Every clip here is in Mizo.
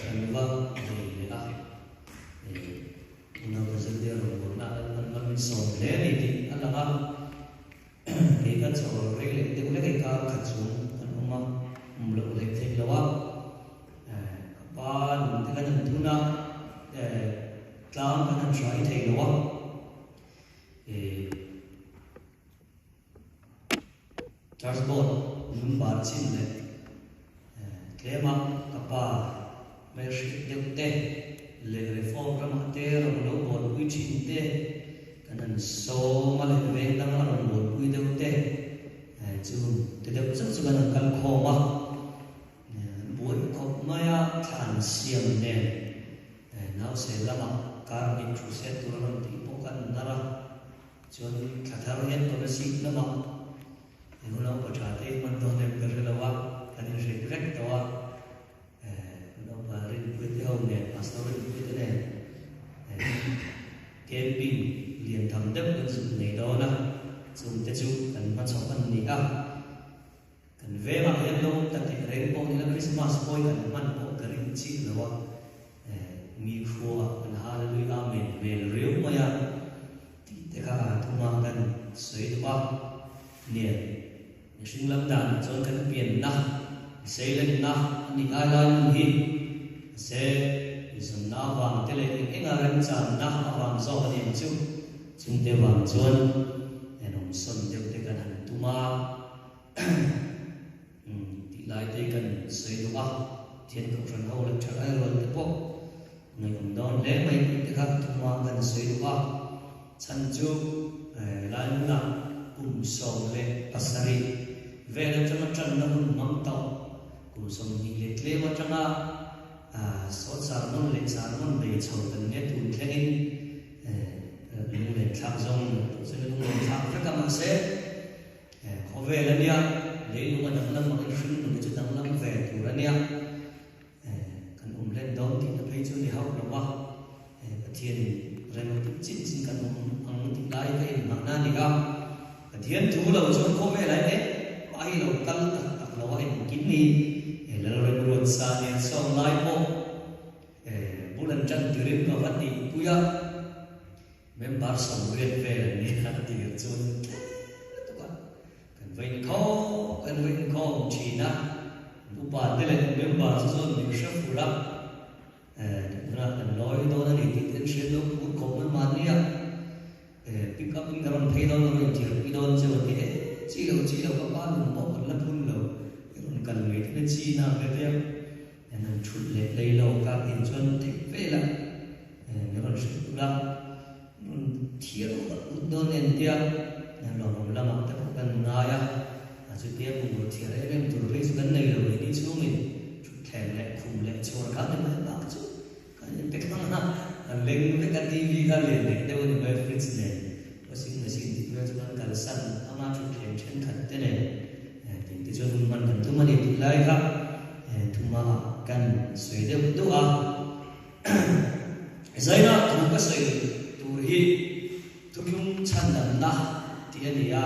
Kohhran va nei leh a, unau ka zirtir rawngbawlna a lalpan mal min sawm hle a ni tih a lang a. Kei ka chawl rei leh deuh hlek a, kar khat chung kan awm a, awm loh leh theih lo a, ka pa nun te kan han thun a, tlang kan han hrai thei lo a. Church board lungbar chin leh tlema ka pa hmelhriat deuh te leh reform ramah te rawn lo bualpui thin te kan han sawm a leh veng dang a rawn bualpui deuh te chu te deuh chauh chu kan han kal khawm a, an buai khawp mai a thlan siam nen nause lamah kar hnih thu set tur a rawn tih pawh kan nar a. Chuan thla thar hian Kolasib lamah i unaupa tha te hman dawn em ka hre lo a, kan inhrilh vek tawh a, unaupa Rinpuii te ho nen, Pastor Rinpuii te nen camping lian tham deuh kan zuk nei dawn a, chungte chu kan hmachhawp an ni a. Kan vengah hian lo ta teh reng pawh nila Christmas pawi kan hman pawh ka ring chih lo a, mi khua kan Hallelujah Amen hmel riau mai a tih te kha a thuma kan sawi duh a. Nia, mihring lam danah chuan kan pianna, seilenna a nih lai lai nun hi mahse insawnna avang te leh eng enga remchanna avang zawk a ni ang chu. Chungte vang chuan enawmsawn deuh te kan han tum a. Tih lai te kan sawi duh a, thian kohhran ho leh tha lai rual te pawh ngaihawm dawn hle mai tih te kha thuma kan sawi duh a. Chhan chu lai hmunah kum 17 vel atanga tanna hun hmang tawh, kum 20 leh tlem atanga sawt sermon leh sermon bei chho kan nia tun thlengin lunglen thlak zawng chuan lunglen thlak vek a mahse, Khawvel a nia, leilung a danglam angin hringnun hi chu danglam ve tur a nia. Kan awm hlen dawn tihna phei chu ni hauh lo va, Pathianin rem tih chin chin kan awm ang tih lai ka inhmahna a ni a. Pathian thu lo chuan khawvelah hian engmah hi lo kal tak tak lo a engkim hi Lalremruatsa nen sawm lai pawh bul an tan tirin ka va tihpui a. Member 80 vel an ni a tir chuan tlem lutuk a, kan va inkhawm kan va inkhawm thin a, an upa te leh member chu chuan min hre fur a, eh tunah kan lawi dawn a ni tih te an hriat lo phur khawp mai mahni a, eh pick up in ka rawn phei dawn ka rawn inthirpui dawn cheu a ti eh chi lo chi lo ka pa lung pawh kan la phun lo i rawn kal mai te chi na ang ka tia. An han thut leh lei lo ka tih chuan theih vel a, min rawn hrilh tur a, rawn thiar ut ut dawn en tia lawmawm lamah te pawh kan ngai a, chutia bungraw thiar em em tur phei chu kan nei lo leh ni chhungin thutthleng leh khum leh chhuar kha ni mai bak chu kan inpe thlang a, a leng vek a TV kha lian leh deuh a ni mai fridge nen washing machine tih vel chu kan kalsan anga thutthleng thenkhat te nen tih te chuan hun hman kan tum a ni tih lai kha. Thuma kan sawi deuh duh a, Zaina thu ka sawi tur hi thuthlung chhandamna tih a ni a,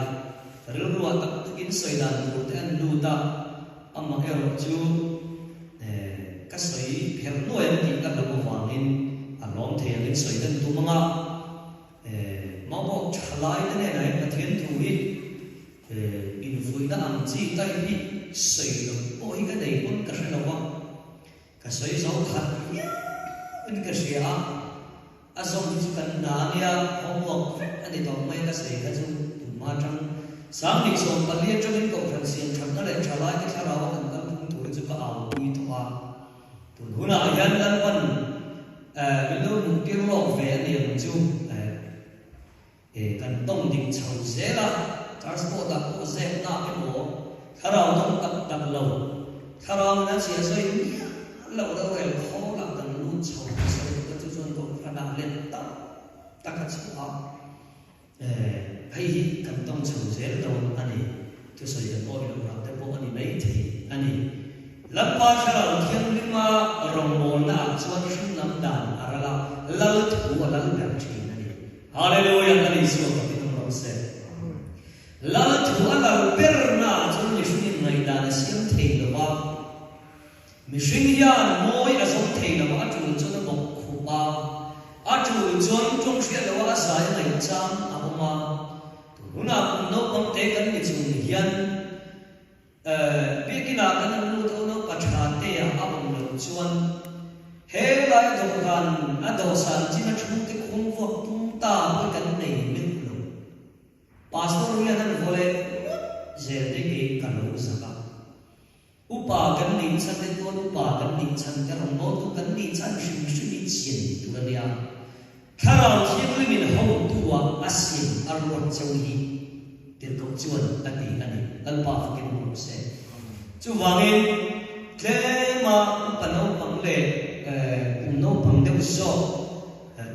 rilruah tak takin sawi dan tur te an lut a, amaherawh chu ka sawi pherh nuai ang tih ka hlauh avangin a lawm thei angin sawi kan tum ang a, mamawh tha lai te hnenah hian Pathian thu hi Invuina ang chi type hi sawi loh pawh hi ka nei pawn ka hre lo a, ka sawi zo khat viauin ka hria a, a zawm hi chu kan hna a nia, homework vek a ni tawh mai ka sawi kha chu tunhma atang 2014 atangin Kohhran siam thatna leh thalaite thlarau a kan kal phung tur hi chu ka aupui tawh a, tun hunah hian Lalpan min lo hmuhtir lawk ve a ni ang chu. E, kan tawng dik chho zel a, transport ah pawh zep nak emaw, thlarau dawng tak tak lo, thlarau in a chhia sawi miah lo rorel khawl ah kan lut chho nasa lutuk a, chu chuan kohhran ah let tam tak a chhuah a, e, hei hi kan tawng chho zel dawn a ni, thusawi kan awih loh rah te pawh a ni mai thei a ni. Lalpa Thlarau Thianghlima rawngbawlna ah chuan hringlam dan a ral a, Lal thu a lal ber thin a ni. Hallelujah Lal Isua ka ti tum rawh se. Lal thu a lal ber na ah chuan mihring in ngaihdan a siam thei lo va. Mihring hian. dan mawi a zawng thei lo a, a tul chuan a bawk khup a, a tul chuan tawng hriat loh a zai a ngaih chang a awm a. Tun hunah kum naupang te kan ni chung hian Biakinah kan an lut ho naupa tha te ah a awm loh chuan he lai dawhkan a dawhsan chin a thu te khum vuak tum ta pawh kan nei meuh lo. Pastor hian an vaw leh ngawt zel te kei ka lo zak a. Upa kan nih chhan te tuan upa kan nih chhan te rawngbawltu kan nih chhan hrim hrim hi chian tur a nia. Thlarau Thianghlimin hotu ah a siam a ruat cheu hi tirhkoh chuan a ti a ni. Lalpa fakin rawh se. Chuvangin tlema upa naupang leh kum naupang deuh zawk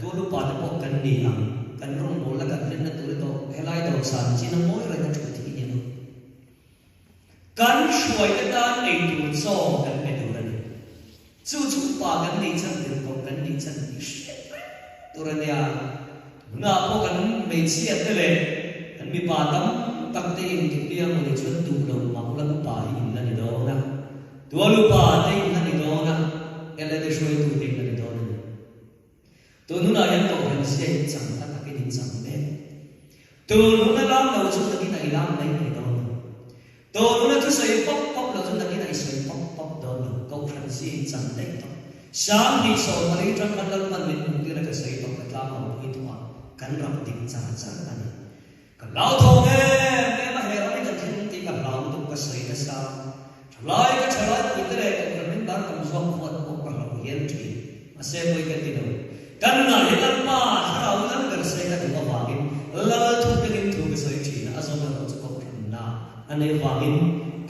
tual upa te pawh kan ni ang. Kan rawngbawlna kan hlenna tur erawh helai dawhsan chin a mawi reng a thu thih ni lo. Kan hruaite tan eitur chaw kan pe tur a ni. Chu chu upa kan nih chhan tirhkoh kan nih chhan tih hriat reng tur a nia. Tunah pawh kan hmeichhia te leh kan mipa tam tak te in tuknia maw ni chuan duh lo mak la upa hi in la ni dawn a, tual upa te in la ni dawn a, LNA hruaitu te in la ni dawn a ni. Tun hunah hian Kohhran zia in chang a takin in chang mek. Tun huna lam lo chu nakin a i lam mai mai dawn lo. Tun huna thusawi pawp pawp lo chu nakin a i sawi pawp pawp dawn lo. Kohhran zia in chang daih tawh. Sanghnih sawmpali tang khan Lalpan min hmuhtir a ka sawi tawh ka tlang ho pui tawh a, kan rak dik char char a ni. Ka hlauthawng em em a, he ram hi kan thleng tih ka hlau lutuk ka sawi nasa. Thalai ka thalai puite leh kohhran min bar tam zawk huat pawh ka hlauh hial thin. Mahse pawi ka ti lo. Kan nunah hi Lalpa thlarau lal ber se ka duh avangin Lal thu kengin thu ka sawi thin a, a zawm erawh chu kohhranna a neih avangin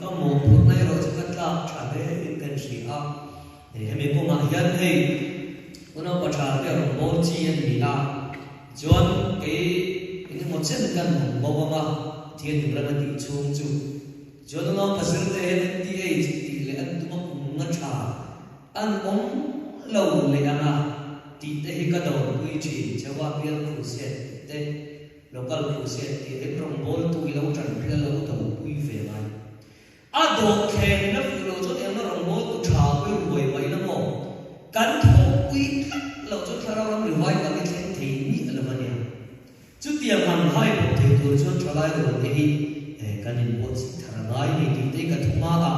ka mawhphurhna erawh chu ka tlak tha hle in kan hria a. Hemi kawngah hian hei unaupa tha te rawn bawl chi a ni a, chuan kei engemaw chen kan awm bo ang a, Pathian in ram a tih chhung chu. Chuan unaupa zir te hian NDH tih leh an tum a kum nga tha an awm lo leh ang a tih te hi ka dawrpui thin cheu a, bial crusade tih te, local crusade tih hi rawngbawltu i lo tanpui a lo dawrpui ve ngai. A dawhthleng na fuh lo chuan engna rawngbawltu tha pui ruai mai la maw? Kan thawhpui tlat loh chuan thlarau ram revival hi thleng thei miah lo a nia. Chutiang han hai pawh thei tur chuan thalai rual te hi kan inbuatsaih thar a ngai ni tih te ka thu hma a,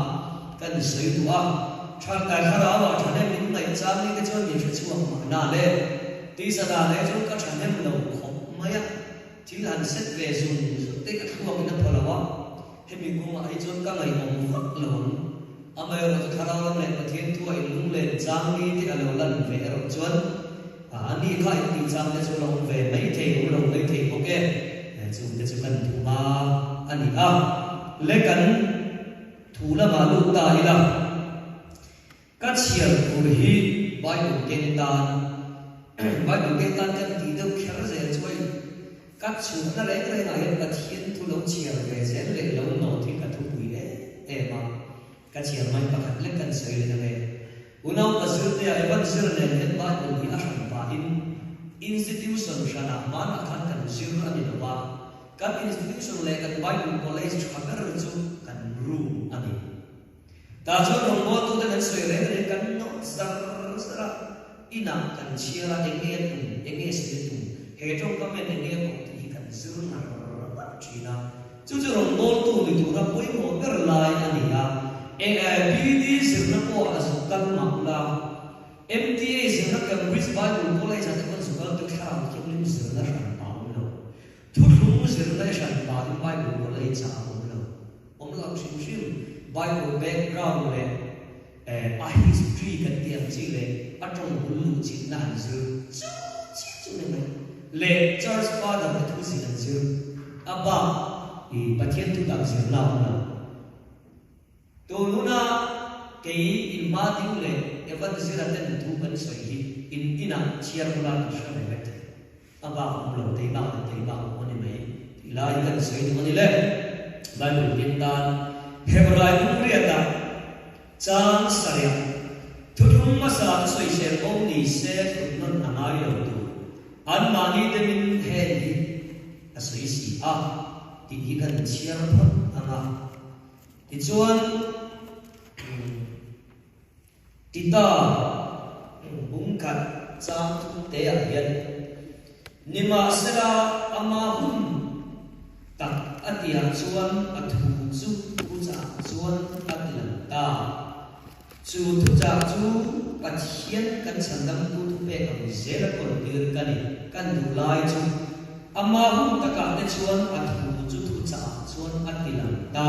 kan sawi duh a. Thalkai thlarau ah thahnem min ngaih chang ni te chuan min hrechhuak mahna le. Tisa dan ah hi chuan ka thahnem lo khawp mai a, thil han set ve zung zung te ka thluak in a phaw lo a, hemi kawngah hi chuan ka ngaihawm vak lo ang. Amaherawhchu thlarau lam leh Pathian thua in lunglen chang ni te a lo lan ve erawh chuan A ni kha in tih chang te chu la awm ve mai thei, awm lo mai thei bawk e. Chung te chu kan thu hma a ni a. Le kan thu lamah lut ta ila, ka chhiar tur hi Bible keng tan, Bible keng tan kan tih deuh kher zel chu hei, ka chhuahna reng rengah hian Pathian thu lo chhiar ve zel leh lo nawt hi ka thupui em em a. Ka chhiar mai pakhat lek kan sawi leh ang e. Unau ka zirtea Evan zir nen hian Bible hi a hran pahin institution hranah hmanah khan kan zir a ni lo a, kan institution leh kan Bible college tha ber chu kan room a ni. Tah chuan rawngbawltute kan sawi reng reng kan nawt zar zar a, inah kan chhiar a, eng nge a tum, eng nge sawi a tum, he tawngkam hian eng nge a kawh tih hi kan zir ngar ngar thin a. Chu chu rawngbawltu ni tura pawimawh ber lai a ni a. BD zirna pawh a zuk kal mah ula, MTA zirna Cambridge Bible College ah te pawn zuk kal te thlarau thianghlim zirna hran pa a awm lo. Thuthlung zirna i hran pa in Bible College ah a awm lo. Awm lo hrim hrim. Bible background leh a history kan tih ang chi leh a tawng bul luh chilhna an zir chu chiah chu ni mai. Leh Church Father te thu zin an zir a bak i Pathian thu dang zirna a awm lo. Tun huna kei in hma ding leh Evan zira ten thu kan sawi hi in inah chhiar bula kan hre ve vek thei. A bak awm lo, tei bak leh tei bak awm a ni mai tih lai hi kan sawi duh a ni le. Bible hian tan Hebrai bungriatah chang sarih thuthlung hmasa chu sawisel awm ni se hlut nawn a ngai lo tur anmahni demin heng hi a sawi si a tih hi kan chhiar phawt ang a. Tichuan. Tita bung khat chang thum te ah hian nimahsela ama hun tak a tih ah chuan a thu chu thuchah chuan a ti lang ta. Chu thuchah chu Pathian kan chhandamtu thupek ang zel a kawltir ka ni. Kan duh lai chu ama hun takah te chuan a thu chu thuchah chuan a ti lang ta.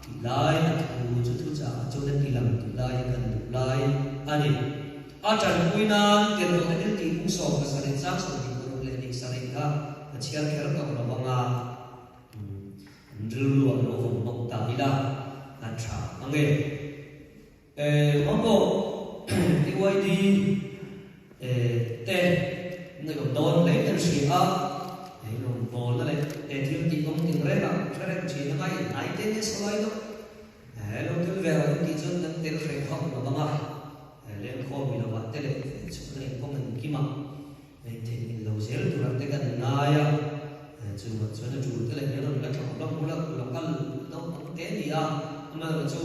Tih lai a thu chu thuchah chuan a ti lang tih lai hi kan duh lai a ni. A tanpui nan tirhawh te thil tih kung 17 chang 26 leh 7 kha ka chhiar kher tawh lo ang a, an rilru ah lo vawm bawk ta ila a tha ang e. Mamawh TYD te ngaihawm dawn hle kan hria a, he rawngbawlna leh he thil tih kawng ting rengah hre reng thin a ngai hnai te nia sawi deuh. He lo tel ve ang tih chuan kan tel hreh hauh lo ang a, lengkhawm i lovah te leh chhukna inkawng engkimah intheihnghilh lo zel turah te kan ngai a, chuvang chuan a tul te leh min rawn la tlawh hlawm ula local naupang te ni a, amaherawhchu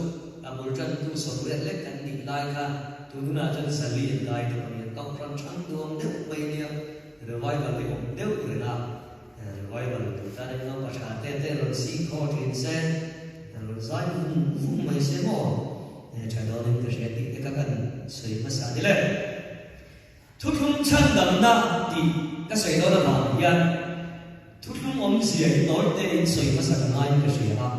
a bul tantu sawmriat lek kan nih lai khan tun hunah chuan zali an kai tawh a nia, kohhran thang duang deuh mai nia, revival hi awm deuh reng a. Revival tur tan in naupa tha te te rawn sing khaw thin se, rawn zai vung vung mai se maw? Tha dawn in ka hria tih te kha kan sawi hmasa ni le. Thuthlung chhandamna tih ka sawi dawn avang hian thuthlung awmzia hi tawi te in sawi hmasa ka ngaiin ka hria a.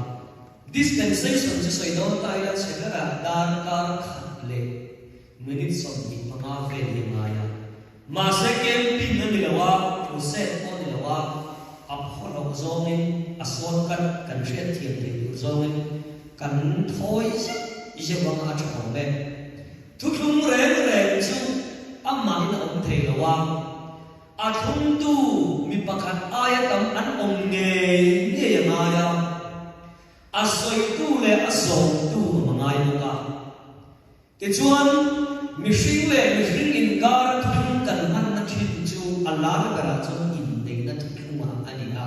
Dispensation chu sawi dawn ta ila chhe berah darkar khat leh minute 25 vel hi a ngai a. Mahse camping a ni lo a, crusade pawh a ni lo a, a phawrh zawngin, a shortcut kan hriat thiam theih tur zawngin kan thawi zeuh zeuh anga a tha awm e. Thuthlung reng reng chu amahin a awm thei lo a, a thlungtu mi pakhat aia tam an awm ngei ngei a ngai a, a sawitu leh a zawmtu awm a ngai bawk a. Tichuan, mihring leh mihring inkara thuthlung kan hmanna thin chu a lar berah chuan inneihna thuthlungah a ni a.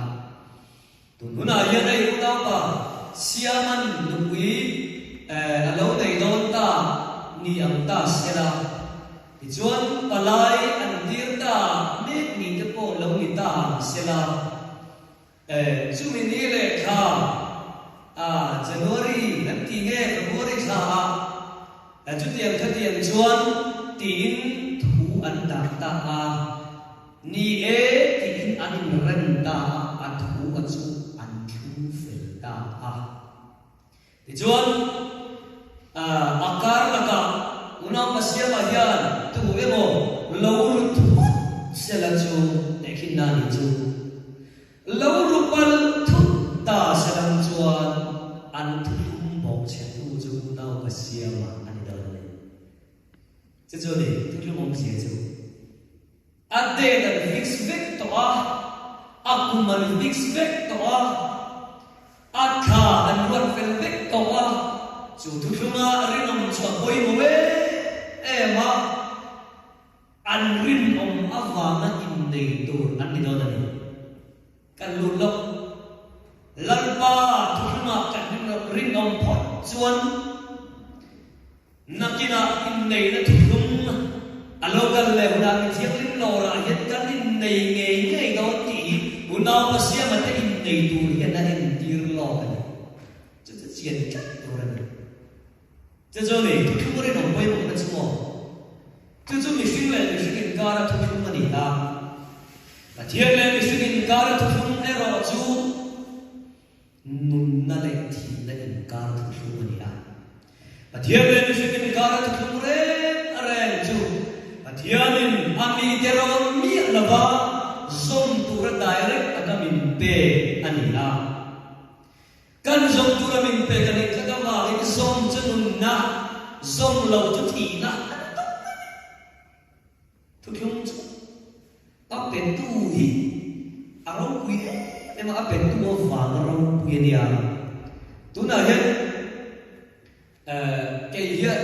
Tun hunah hian hei unaupa Siaman nupui a lo nei dawn ta ni ang ta sela. Tichuan, palai an tir ta mek ni te pawh lo ni ta ang sela. Chumi ni leh thla, ah, January an ti nge February thla ah, chutiang khatiang chuan tiin thu an dah ta a, ni e tiin an inrem ta a, a thu a chu an thlung fel ta a. Tichuan, a kar lakah unau Pasiama hian tu emaw lo ru thut sela chu tehkhin na ni chu. Lo ru pal thut ta selang chuan an thuthlum bawk chhetu chu unau Pasiama a ni dawn a ni. Chu chu a ni, thuthlum awmzia chu. A date an fix vek tawh a, a kum an fix vek tawh a, a thla an ruat fel vek tawh a, chu thuthlunga rinawm chu a pawimawh em em a, an rinawm avanga innei tur an ni dawn a ni. Kan lut lawk. Lalpa thuthlungah kan rinawm phawt chuan Nakinah inneihna thuthlung a lo kal leh hunah mi thianghlim lawrah hian kan innei ngei ngei dawn tih hi unaupa Siama te innei tur hian a entir lawk a ni. Chu chu chian tlat tur a ni. Chu chu ni, thuthlung rinawm pawimawhna chu maw? Chu chu mihring leh mihring inkara thuthlung a ni a. Pathian leh mihring inkara thuthlung erawh chu Nunna leh thihna inkar thuthlung a ni a. Pathian leh mihring inkar a thuthlung reng a reng chu Pathianin a mite rawn miah lova zawm tura direct taka min pek a ni a. Kan zawm tura min pek a nih tlat avangin zawm chu nunna, zawm lo chu thihna a ni tawp mai. Thuthlung chu a petu hi a ropui em em a, a petu avanga ropui a nia. Tunah hian kei hian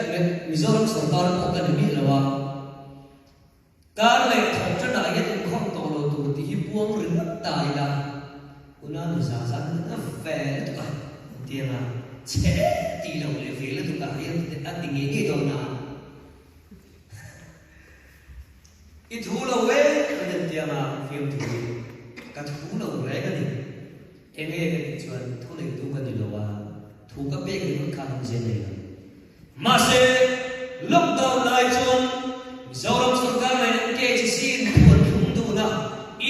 Mizoram sorkar pawh ka ni miah lo a, kar leh thawk tanah hian inkhawm tawh lo tur tih hi puang ringawt ta ila, unau za zan a ve lutuk a, tianga chhe tih loh leh ve lutuk a, a ti ngei ngei dawn a. I thu lo e kan en tianga fiamthu hi ka thu lo reng a ni. Enge ka tih chuan thu neitu ka ni lo a, thu ka pek ringawt khan awmzia nei lo. Mahse, lockdown lai chuan Mizoram sorkar leh NKCC in thu an thlung dun a,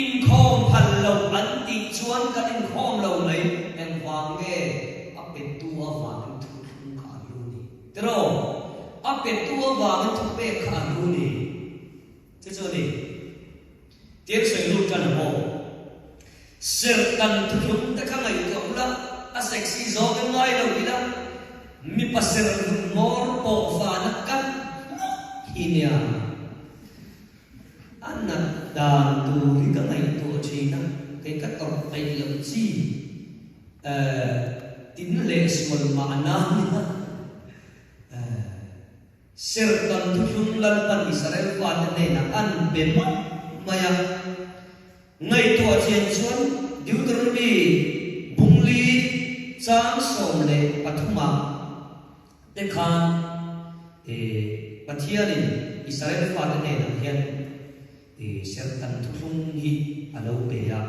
inkhawm phal lo an tih chuan kan inkhawm lo mai. Engvang nge a pettu avangin thu thlung kha a hlu ni? Tiraw? A pettu avangin thupek kha a hlu ni? Chu chu a ni. Tiang sawi lut tan a maw? Serh kan thuthlung te kha ngaihtuah ula, a sexy zawng in ngai lo ila, mipa serh hlun ngawr pawh fana kan hmuh hi nia. A nat dan tur hi ka ngaihtuah thin a, kei ka tawrh peih loh chi tin leh sual mahna nia. Serhtan thuthlung Lalpan Israel fate hnenah an pe mai mai a. Ngaihtuah chian chuan Deuteronomy bungli chang 13 ah te khan Pathianin Israel fate hnenah hian serhtan thuthlung hi a lo pe a.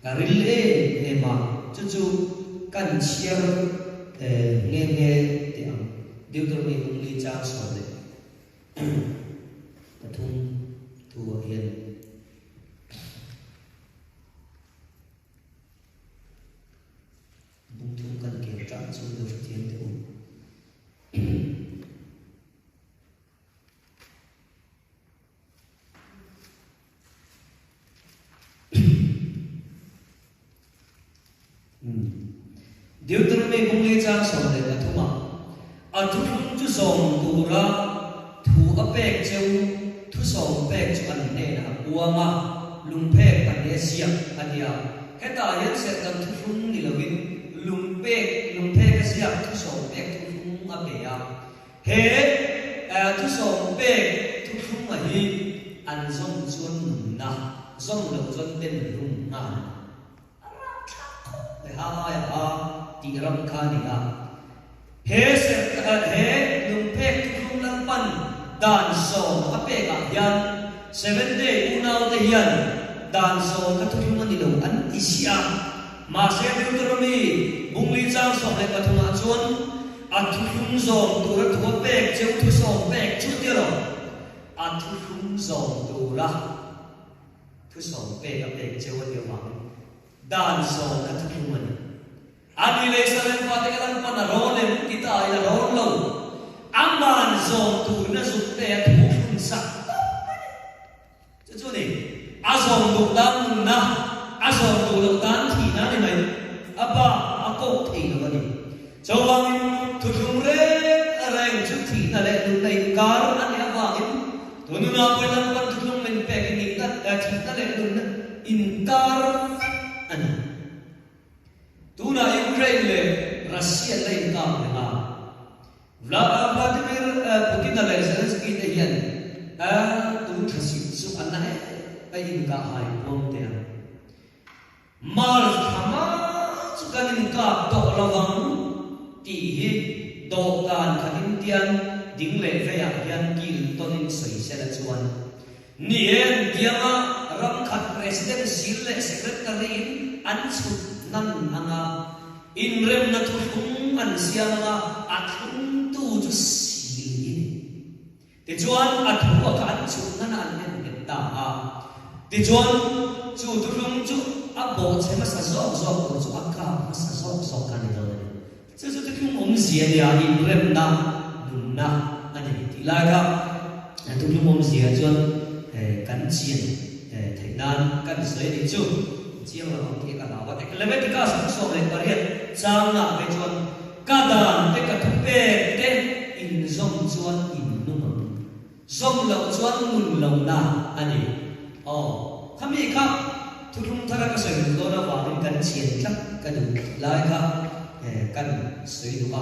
Ka ril em em a, chu chu kan chhiar nghe nghe teh ang. Deuteronomy bungli chang 13 thu ah hian. Bung thum kan ker tah chu lo hrethiam teh u. Deuteronomy bung leh chang 13 ah, A thuthlung chu zawm tura thu a pek cheu thu sawm pek chu an hnenah a puang a, lungphek pahnih a ziak a ti a. Hetah hian serhtan thuthlung ni lovin lungpek lungphek a ziak thu sawm pek thuthlung a pe a. He thusawm pek thuthlunga hi an zawm chuan nunna, zawm loh chuan den hlum nghal a ni. A rapthlak khawp mai ha aia ha tih ram kha a ni a. He he lungphek thuthlung Lalpan dan sawm a pekah hian Seventh Day unaute hian dan sawm kha thuthlung a ni lo an ti si a. Mahse Deuteronomy bungli chang 13 ah chuan A thuthlung zawm tura thu a pek cheu thu sawm pek chu tia lo, a thuthlung zawm tura thu sawm pek a pek cheu a nih avangin dan sawm kha thuthlung a ni. A ni leh Israel fate ka Lalpan a rawn em ti ta in a rawn lo, aman zawm turin a zuk te a thu thlun sak tawp a ni. Chu chu ni, a zawm duh tan nunna, a zawm duh loh tan thihna a ni mai. A pa a kawk thei lo a ni. Chuvangin thuthlung reng reng chu thihna leh nunna inkar a nih avangin tununa pawi Lalpan thuthlung min pek hi nihna, thihna leh nunna inkar vek a ni. Tunah Ukraine leh Russia la inkap reng a. Vladimir Putin-a leh Zelensky te hian tu tha sih chu an na em a inkah hai puam teh ang. March thla hma chu kan inkap tawh lo vang tih hi dawhkan khat intian ding leh veiah hian kil tawnin sawi sela chuan Ni e, tianga ram khat President sil leh Secretary in an chhut nan anga inremna thuthlung an siam anga a thlungtu chu sil hi ni. Tichuan a thu a kha an chhut nan a an en nghet ta a. Tichuan chu thuthlung chu a bawhchhe hmasa zawk zawk tur chu a kap hmasa zawk zawk kha a ni dawn a ni. Chu chu thuthlung awmzia nia inremna nunna a ni tih lai kha thuthlung awmzia chuan kan chian theih nan kan sawi a nih chu. Chiang lo ang tih ka hlau a. Leviticus buk 18 changah ve chuan ka dan te ka thupek te inzawm chuan innung ang. Zawm loh chuan nun lohna a ni. Aw, khami kha thuthlung thara ka sawi duh dawn avangin kan chian tlat ka duh lai kha kan sawi duh a.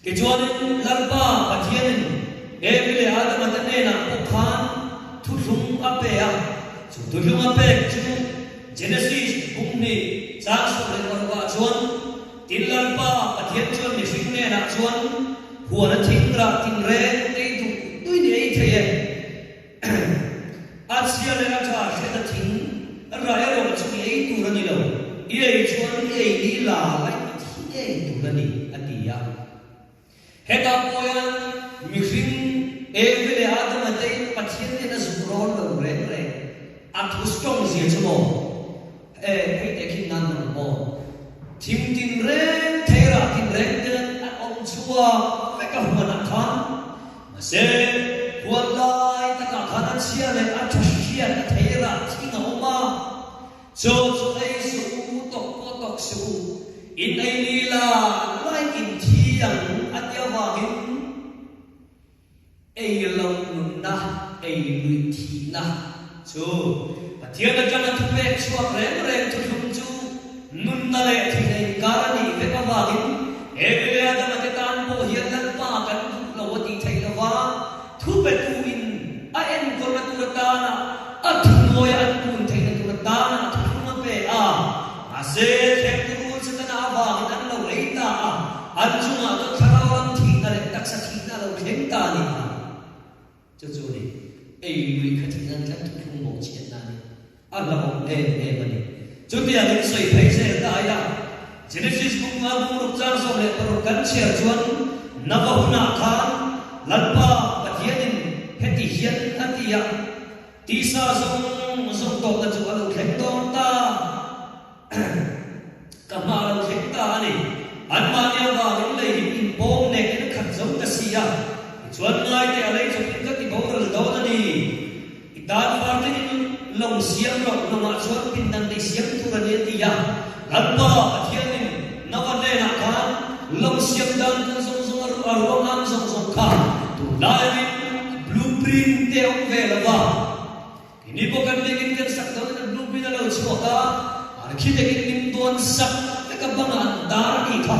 Tichuanin Lalpa Pathianin Evi leh Adama te hnenah pawh khan thuthlung a pe a, chu thuthlung a pek chu Genesis bung hnih chang 16 ah chuan Tin Lalpa Pathian chuan mihring hnenah chuan huan a thing rah tin reng ei duh duin ei thei e. A thu strong zia chu maw? E, hei te khin nan ang maw? Thing tin reng thei rah tin reng te an awm chhuak vek a huan ah khan. Mahse, huan lai takah khan a chhia leh a tha hriat a thei rah thing a awm a. Chaw chu ei suh u, tawk pawh tawk suh u. In ei ni la, like in thi ang a ti avangin Ei loh nunna, ei luih thihna chu Pathian atanga thupek chhuak reng reng thuthlung chu nunna leh thihna inkar a nih vek avangin Evi leh Adama te tan pawh hian Lalpa kan duh lo a tih theih lova, thupetuin a enkawlna tur atana a thuhnuaia an kun theihna tur atana a thuthlung a pe a. Mahse, thlengtu rul Setana avangin an lo ei ta a, an chungah chuan thlarau ram thihna leh taksa thihna a lo thleng ta a ni kha. Chu chu ni, ei lui kha thihna an tlat thuthlung bawk chhiatna a ni. A hlauhawm em em a ni. Chutiangin sawi phei zel ta ila, Genesis buk nga bungruk chang 16 kan chhiar chuan Nava hunah khan Lalpa Pathianin heti hian a ti a, Tisa zawng zawng tawkna chu a lo thleng dawn ta. Ka hma a lo thleng ta a ni. Anmahni avangin lei hi inpawm nek in a khat zo ta si a. Tichuan ngaite a lei chawpin ka ti boral dawn a ni. I tan farte in lawng siam loh lawngah chuan pindan te i siam tur a ni a ti a. Lalpa Pathianin Nova hnenah khan lawng siam dan tur zawng zawng a ruah a ruang ang zawng zawng kha tunlaiin blueprint te a awm ve lo va. Keini pawh kan biakin kan sak dawn in a blueprint a lo chhuak a, architect in min dawn sak vek a bangah an dar a nih kha.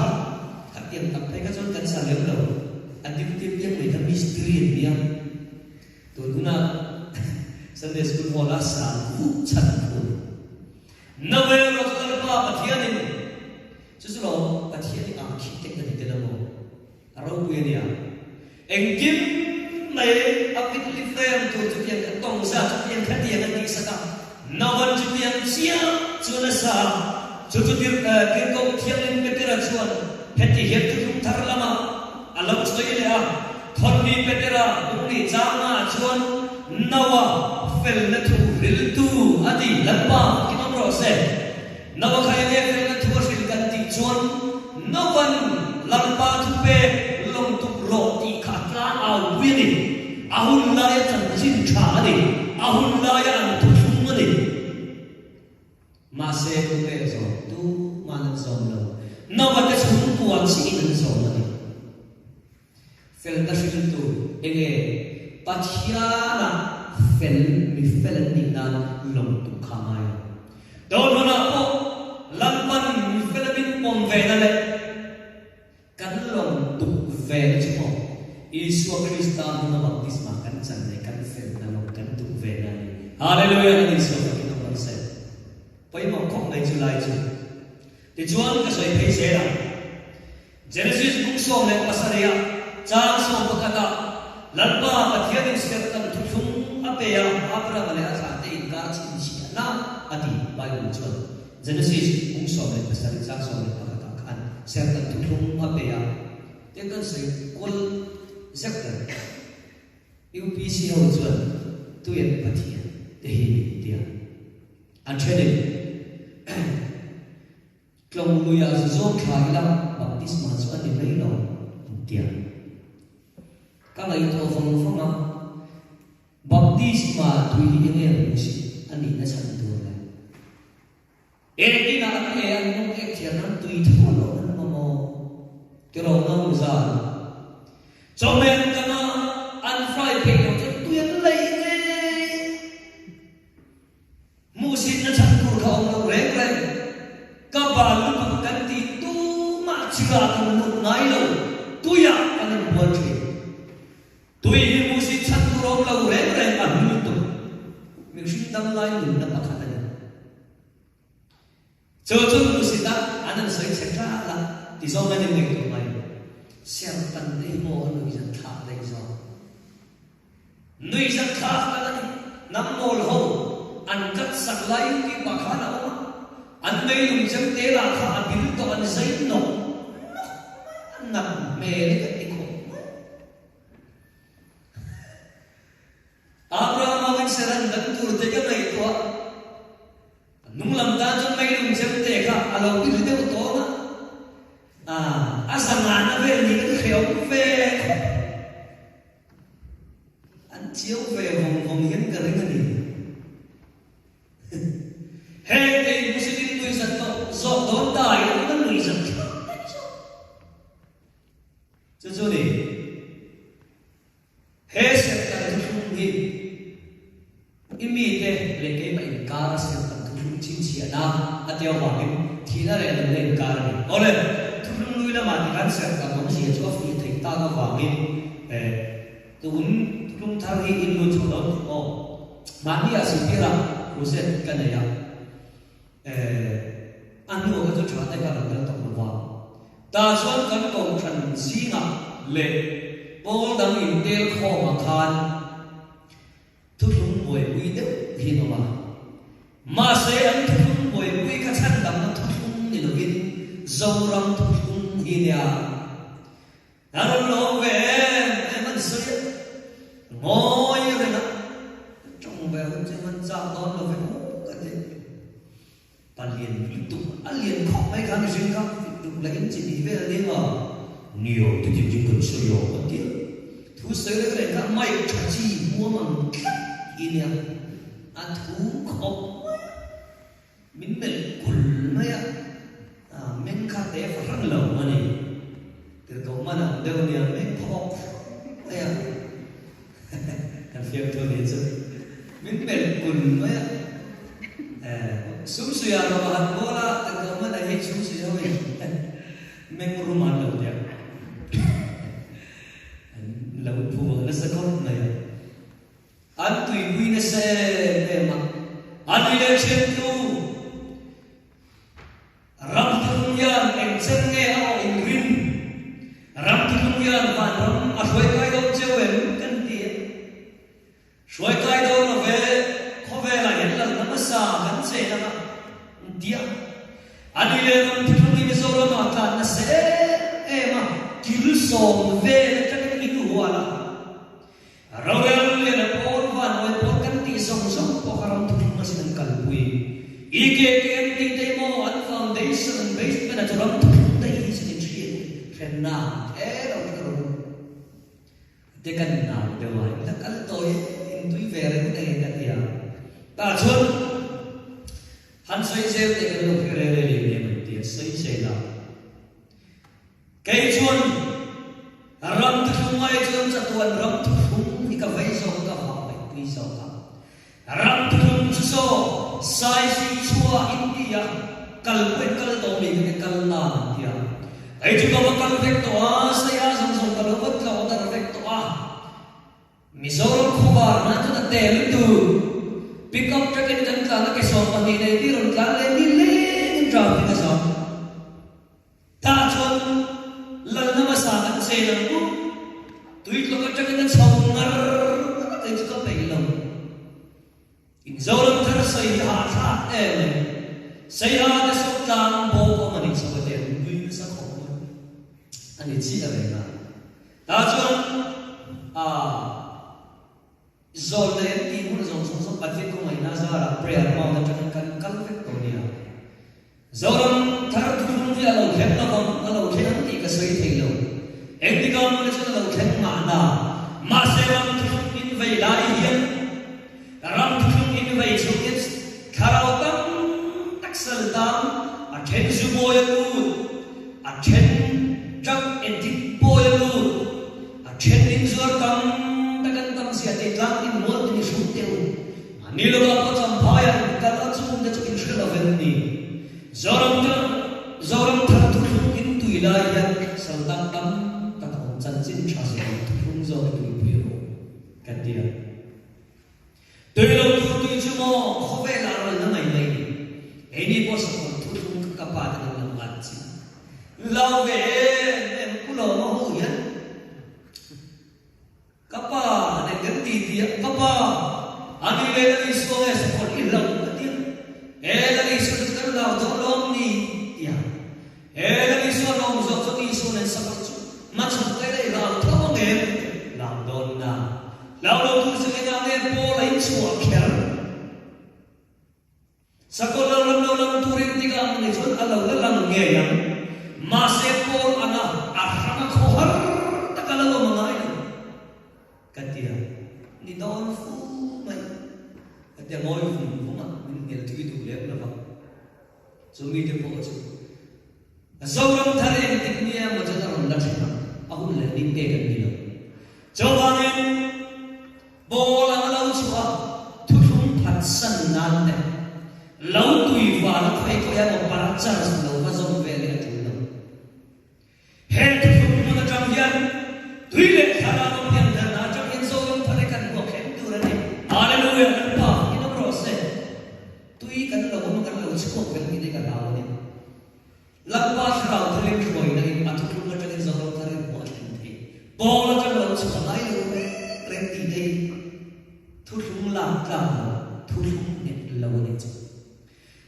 Khatiang tak phei kha chuan kan sa lem lo. A dim tir piang mai kha mistiri an nia. Tun hunah Sunday School Hall a sang vuk chhan thu. Nave rawh chu Lalpa Pathianin chu chu lo Pathian i architect a ni tel a maw? A ropui a nia. Engkim mai a pit li frame tur chutiang kha tawng zat chutiang kha tiang an tihsak a, Navan chutiang chiah chuan a sa a, chu chu tir Tirhkoh Thianghlim Petera chuan heti hian thuthlung thar lamah a lo sawi leh a, Thawlmi Petera bung nih changah chuan Noah felna thu hriltu a ti, Lalpa fakin awm rawh se. Noah kha enge felna thu a hril kan tih chuan Novan Lalpa thu pek lawng tuk rawh tih kha a tlang au pui a ni. A hun laia chanchin tha a ni. A hun laia an thuthlung a ni. Mahse thu pek zawm tuman an zawm lo. Noah te chhungkua chiin an zawm a ni. Felna hriltu enge Pathiana fel mi fel an nih nan lawm tum kha a ngai lo. Dawn hunah pawh Lalpan mi fel a min pawm ve na leh kan lawm tuk ve na chu maw Isua Krista hmanga baptisma kan chan leh kan felna lawm kan tuk ve na a ni. Hallelujah! Lal Isua fakin awm rawh se. Pawimawh khawp mai chu lai chu. Tichuan ka sawi phei zel ang. Genesis buk 17 ah chang 11 ah Lalpa Pathianin serhtan thuthlung a pe a, Abrahama leh a thlahte inkar chhinchhiahna a ti. Bible chuan Genesis bung 17 chang 11 ah khan serhtan thuthlung a pe a, tin kan sawi kual zek ber. UPC ho chuan Tuian Pathian te hi min ti a, an thenin Tlawng luiah zu zawng thla ila baptisma chu a ni mai lo an ti a. Ka ngaihtuah vang vang a, baptisma tui hi enge hmu si a nihna chhan tur le. Ekinah an e an nung ek thiam nan tui tho lo an mamawh tiraw nau zan. Chawhmeh an kan a, an fry theih loh chuan tui an lei ngei. Hmuhsitna chhan tur kha awm lo reng reng. Ka bal lutuk kan tih tumah chirah kan lut ngai lo, tuiah kan inbual thin. Tui hi hmuhsit chhan tur awm lo reng reng a hlu lutuk. Mihring damlai nunna pakhat a ni. Chu chu hmuhsit a an han sawi chhe tlat a, ti zawng an inngaihtuah mai. Serhtan te hi maw a nuihzat thlak daih zawk. Nuihzat thlak tak a ni. Hnam mawl ho an kat sak lai tih pah khan a awm a, an meilung chem te lah kha a bil tawh an zai nawk nawk mai a, nat hmel ka ti khawp mai. Abraham awin Sarah. chhan dan tur te ka ngaihtuah. A hnung lam tan chuan meilung chem te kha a lo pilh deuh tawng a, a zangahna vel ni kan hre awm ve khawp. An chiau ve vawng vawng hian ka ring a ni. Heng te in Muslim nuihzat tawh zawk dawn ta in ka nuihzat thlak daih zawk. Chu chu ni. He serhtan thuthlung hi i mite leh keimah inkara serhtan thuthlung chhinchhiahna a tia avangin thihna leh nunna inkar a ni. Awle, thuthlung nui lamah tikhan serhtan awmzia chu a fuih theih tak avangin tun thuthlung thar hi in lut chho dawn tih aw. Mahni ah sihtirah crusade ka nei a, a hnuah kha chu tha te kha lo kal tawh lo va. Tah chuan kan kohhran zingah leh pawl dang intel khawmah khan thuthlung buaipui deuh hi an awm a. Mahse, an thuthlung buaipui kha chhandamna thuthlung ni lovin Zoram thuthlung hi nia. A rawn lawm ve em em an sawi a, ngawi reng a, ka tawng ve hun chu an chak dawn lo ve aw ka ti. Pa lian lutuk, a lian khawp mai kha mihring kha duk leh in chi tih vel ding a, nia titin chu kan sawi a a ti a, thu sawi reng reng kha mic tha chi huam ang tlat hi nia, a thu khawp mai a, min melh kul mai a, meng kha te fahran lo a ni, tirhkoh man ang deuh nia meng phawk mai a. Kan fiamthu ni chu min melh kul mai a. Sumsuia rawh a han bawl a, kan ko hman a hei Sumsuia ho in meng rum an lo tia. An lo phu nasa khawp mai a. An tuipui nasa em em a. A nui leh ṭhian tu. Ram thuthlung hian eng chen nge a awh in rin? Ram thuthlung hian vanram a hruai kai dawn cheu em kan ti a. Hruai kai dawn lo ve, khawvelah hian lalna hmasa kan chen ang a, an ti a. A ni leh ram thuthlung hi Mizoramah tlan nasa em em a, kil sawm vel atangin in hual a. Rorel lian a pawl van awi pawl kan tih zawng zawng pawh kha ram thuthlung asin an kalpui. EKKM tih te emaw an foundation an basement a chu ram thuthlung daih hi sin in hriat hrenna ang kher lo kher ru. Te kan nau deuh a, in la kal tawh i in tui ve reng nei ka ti a. Tah chuan han sawi zel te kan lo hre reng reng em an ti a, sawi zel a. Kei chuan ram thuthlung ai chuan chatuan ram thuthlung hi ka vei zawk a, ka vah ngaihpui zawk a. Ram thuthlung chu saw saisui chhuah India kal pawhin kal tawh mi ka ti kal nan an ti a. Kei chu ka va kal vek tawh a, saia zawng zawng ka lo va tlawh dar vek tawh a. Mizoram khubar nan chuan a tel tur pick up truck in kan tlan a, ke 12 nei ti rawn tlan leh ni lengin traffic a zawng. Tah chuan lalna hmasa kan chen ang u. Tuitlawk atangin a chho ngar ngar a, kei chu ka peih lo. In Zoram thar sawi hi hahthlak em mai. Saiha te saw tlang bawk awm a nih chho a ti a, nui nasa khawp mai. A ni chiah reng a. Tah chuan aa. Zawlnei an tih hmun zawng zawng zawng Pathian khawngaihna zarah prayer mount atangin kan kal vek tawh nia. Zoram thar thuthlung hi a lo thleng lo vang, a lo thleng ang tih ka sawi thei lo. Engtikah mawni chuan a lo thleng mahna. Mahse ram thuthlung in vei lai hian ram thuthlung in vei chhung hian thlarau tam tak sal tan a then zu bawi a lut, a then drug addict bawi a lut, A then in zuar tam tak an tam zia tih tlang in mual tin i hrut teh u. Mahni lovah pawh champhai ah in kal a chung te chu in hre lo ven ni. Zoram thar Zoram thar thuthlung in tui lai hian saltang tam tak a awm chanchin tha zawk in thuthlung zawk i tuipui rawh ka ti a. Tui lo tur tui chu maw khawvel ah rawn la mai mai ni. Keini pawh sakawr thuthlung ka ka pa te kan lo ngat chi. Lo ve em em pu lo maw ho hian ka pa nen kan ti ti a, ka pa a ni le Lal Isua nge sakawr i hlauh ka ti a, e Lal Isua chu kan hlau dawn lawm ni ti a, e Lal Isua lawm zawk chuan Isua nen sakawr chu hmachhawn kai la i hlau tho ang em ka ti a, hlau dawn na. Hlau lo tur chu engah nge? Paul a in chhuah kher? Sakawlh lo lam lo lang turin tikah ang nih chuan a lo la lang ngei ang. Mahse Paul anga a hranga khawhar tak a lo awm a ngai lo. Ka ti a, ni dawn fu mai. Ka ti a, ngawi vung vung a, min hnial thui duh lem lo va. Chu mite pawh chu Zoram thar engtik nia emaw chuan a rawn la thleng ang, a hun leh ni pek an ni lo. Chuvangin ball ang a lo chhuah a, thuthlung phatsan nan te, lo tui val a khawi khawi emaw parh chance lo va zawm ve leh a tul lo. He thuthlung hmun atang hian tui leh thlarau a pian tharna atang hian Zoram thar hi kan hmuak thleng tur a ni. Hallelujah! Kan Pa in awm rawh se. Tui kan lo awm a, kan lo chhuak vek tih te ka hlau a ni. Lalpa thlarau tharin hruaina in a thuthlung atangin Zoram thar hi hmuah thleng thei. Paul atang lo chhuah ngai lo reng reng tih te hi thuthlung lak tlak lo, thuthlung nghet lo a nih chu.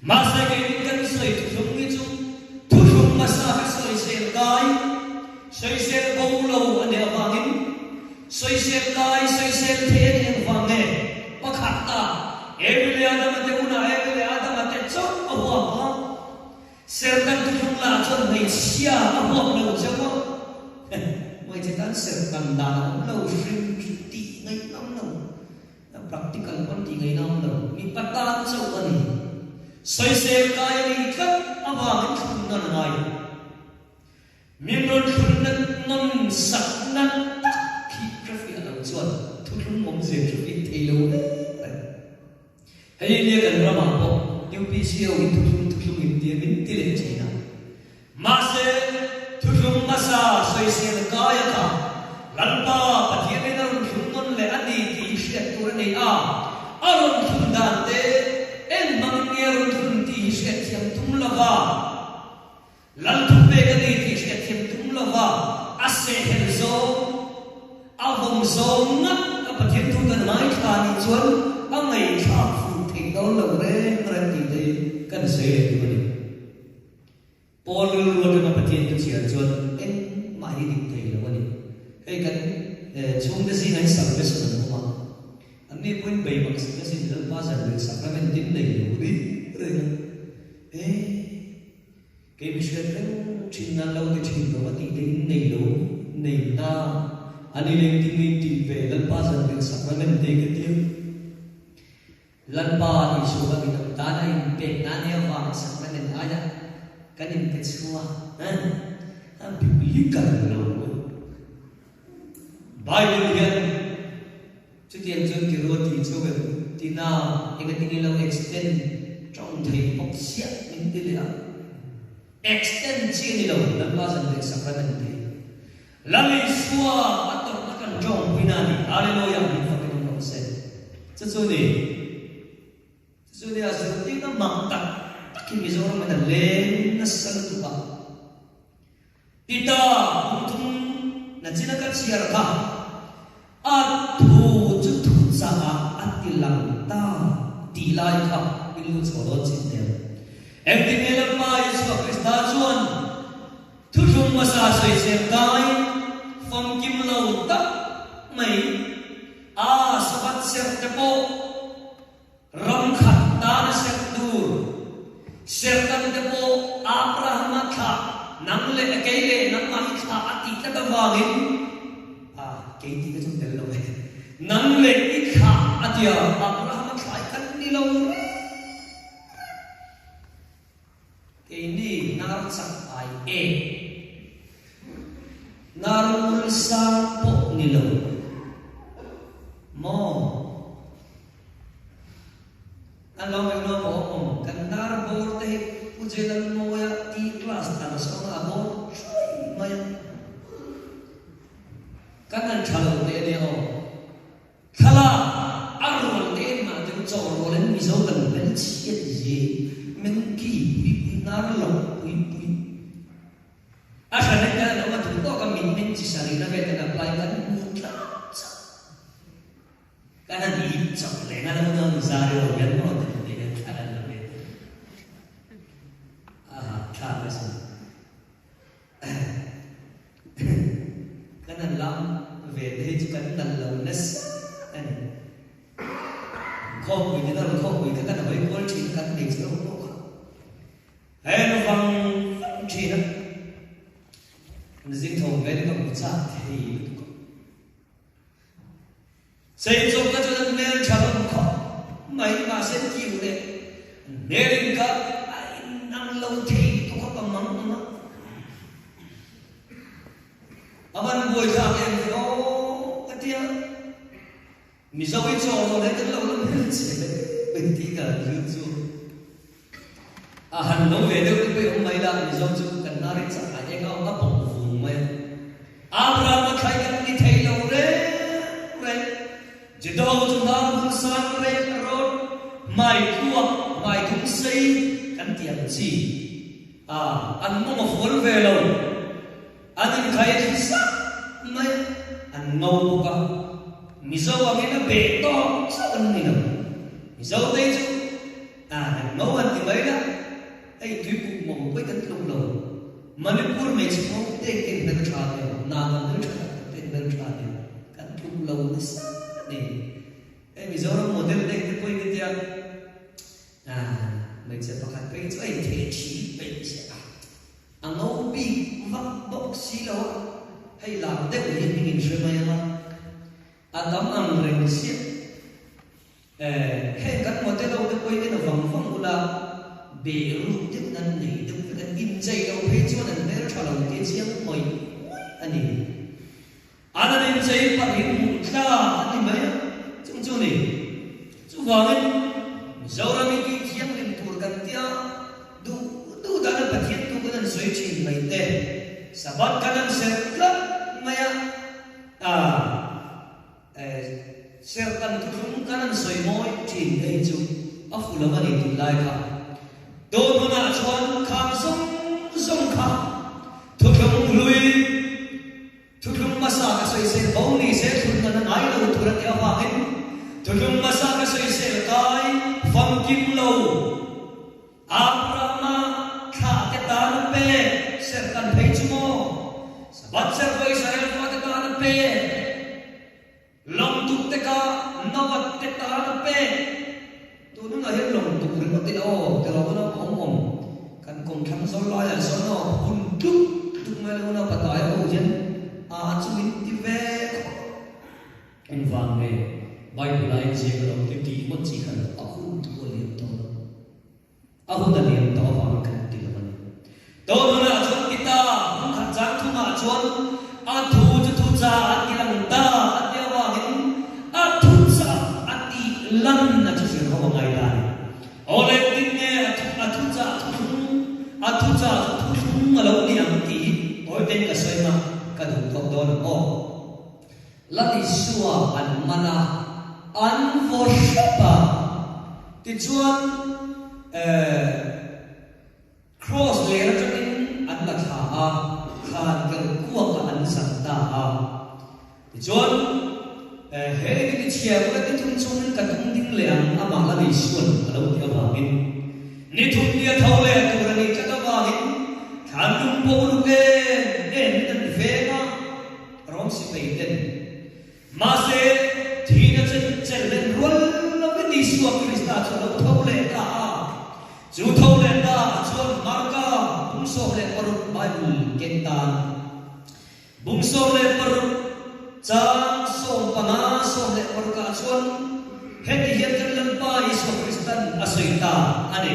Mahse keiin kan sawi thuthlung hi chu thuthlung hmasa ka sawisel kai, sawisel bo lo a nih avangin sawisel kai, sawisel thei a nih engvang nge? Pakhatna, Abel leh Adama te unah Abel leh Adama te chauh a huam a, Sertan thuthlung lah chuan hmeichhia a huam lo chauh a, hmeichhe tan sertan dan a awm lo hrim tih ngaihnawm lo. A practical pawn tih ngaihna awm lo, mipa tan chauh a ni. Sawisel kai a nih tlat avangin thlun nawn a ngai. Min rawn thlun na nawn sak na tak khi hrefiah lo chuan thuthlung awmzia hrefiah thei lo reng reng. Hei nia kan ramah pawh UPC ho in thuthlung thuthlung in tia min ti leh thin a. Mahse, thuthlung hmasa sawisel kai a kha Lalpa Pathianin a rawn thlung nawn leh a ni tih hi hriat tur a nei a, a rawn thlun dan te en hmangin nge a rawn thlun tih hi hriatthiam tum lova, Lal thupek a ni tih hriatthiam tum lova a sehhel zawng, a vawm zawng ngat a Pathian thu kan ngaithla nih chuan a ngaihthlak fuh theih dawn lo reng reng tih te hi kan sawi leh duh a ni. Paul rilru atanga Pathian thu chhiar chuan engmah hi dik thei lo a ni. Hei kan chhungte zingah hian salvation an awm a, anni pawhin bei mak sak asin Lalpa zan leh sacrament tin nei lo ri reng a. E, kei mi hriat reng thin nan lo ti thin lo a tih te in nei lo, nei na, ani leng tin ngei tih ve Lalpa zan leh sacrament te ka tia. Lalpa Isua ka midang tana inpek na nia vang sacrament aia kan inpe chhuak eh a biblical lo. Bible hian chutiang chuan ti ruat tih chauh em tina engatinge lo extend tawng thei bawk chiah min ti leh a. Extend chi a ni lo, Lalpa zan leh sacrament te hi. Lal Isua a tawrhna kan tawngpuina a ni. Hallelujah! Min fakin awm rawh se. Chu chu ni. Chu chu ni a zirtirna mak tak tak hi Mizoram in a leng nasa lutuk a. Tita kum thum na chin a ka chhiar kha a thu chu thu chah ah a ti lang ta tih lai kha min lut chho dawn chin hmel. Engtin nge Lalpa Isua Krista chuan Thuthlung hmasa sawisel kai famkim lo tak mai a Sabbath serh te pawh ram khat tana serh tur serhtan te pawh Abrahama thlah nang leh kei leh nangmah i thlah a tih tlat avangin a kei tih te chu tel lo e nang leh i thlah a tia Abrahama thlah i kan ni lo reng reng. Keini nar chak ai e. Nar ngul sang pawh ni lo maw? An lo meuh lo maw awm? Kan nar bawr te hi Pu Jelalmawia T class tar sawn a bawr thuai mai a. Kan han tha lo teh ania aw. Thlalak a rual te mah deuh chaw rual in Mizo kan hmel chhiat zi men ki pui pui hnar lo pui pui a hran in kan awm a duh tawk a mit men chi sarih na vel kan apply kan hmu tlak chauh kan han ip chauh leh nga lo no zari lo hian maw te ti hian thla kan la ve a thlak a sin. Kan han lam ve te hi chu kan nal lo nasa a ni. vek an hawi kual thin a kan hmeichhe ho pawh kha he nu vang vang thin a an zing tho vel ka hmu chak thei lutuk a. Sei chawp kha chuan an hmel tha hlawm khawp mai mahse an kiu leh an hmel in kha a inang lo thei lutuk a ka mang ang a. A van buai thlak em ve aw ka tia. Mizo i chaw lo leh kan lo la hmel che ve ve tih ka han zir chu a han lo ve deuh te pawh i awm mai la, Mizo chu kan hnar in chak a eng a awm a bawk vung mai a. Abraham a thlai kan ni thei lo reng reng. Juda ho chu hnar hmun sang reng a rawn hmai tluak hmai thum sei kan ti ang chi a an mawng a fual ve lo. An inkhai thli sak mai, an ngo bawk a, Mizo angin a beh tawk chauh an ni lo. Mizo te chu a kan ngo han ti mai la, hei tuipuk mawng pawh kan tluk lo. Manipur hmeichhe ngo te in hmeltha nia, Naga hmeltha tak tak te in hmeltha nia, kan tluk lo nasa a ni. Hei Mizoram model te te pawhin ka tia, hmeichhe pakhat phei chu a intheh thi peih che a. A ngo bik vak bawk si lo a, hei lar deuh hi hming in hre mai ang a, a tam ang reng chiah. Eh, heng kan model ho te pawhin en vang vang ula, beh ruk deuh nan nei deuh vek an inchei lo phei chuan an hmel tha lo tih chiang ngawih ngawih a ni. An an inchei parhin hmuh thla a ni mai a, chung chu ni. Chuvangin Mizoram hi tui thianghlim tur kan tia duh duh dan a Pathian tu kan an sawi thin mai te, Sabbath kan an serh tlat mai a, ah eh serh kan thuthlung kan an sawi mawi thin te hi chu a fu lo a ni tunlai kha. Tun hunah chuan khang zawng zawng kha thuthlung hlui, Thuthlung hmasa ka sawisel bo ni se thlun nan a ngai lo tur a ti avangin thuthlung hmasa ka sawisel kai famkim lo. Abrahama thlah te tan a pek serh kan phei chu maw? Sabbath serh pawh Israel fate tan a pek. Lawngtuk te ka Noah te tan a pek. Tun hunah hian lawngtuk ringawt ila aw ti rawh una awm awm kan kawmthlang zawl laiah sawn aw hun tluk tluk mai lo una patai ho hian a chu min ti ve khawp. Engvang nge Bible a inziak a lo ti tih ngawt chi kha lo a hun thu a liam tawh lo. A hun a liam tawh avangin kan ti lo a ni. Tun hunah chuan Pita hmun khat chang thumah chuan a thu chu thu cha a ti lang ta a ti avangin a thu cha a tih lan a chu zir ho a ngai ta a ni. Aw le tin nge a thu a thu cha thu thlung a thu cha chu thu thlung a lo ni ang tih hi tawi ten ka sawi hma ka duh tawk dawn ang aw. Lal Isua an man a, an vaw hrep a. Tichuan, Kraws ler atangin an la thla a, thlan ker kuakah an zan ta a. Tichuan, he ni ni chhia bula ni thum chungin ka tum ding leh ang, amah Lal Isua'n a lo tih avangin. Ni thum nia tho leh tur a nih tlat avangin, thlan lung pawh uluk em emin an veng a. Rawng sipai ten. Mahse, thihna chen chelhlen rual lovin Isua Krista chu a lo tho leh ta a. Chu tho leh ta ah chuan Marka 16 Bible ken tan bung 16 chang 15 16 ah chuan heti hian kan Lalpa Isua Kristan a sawi ta a ni.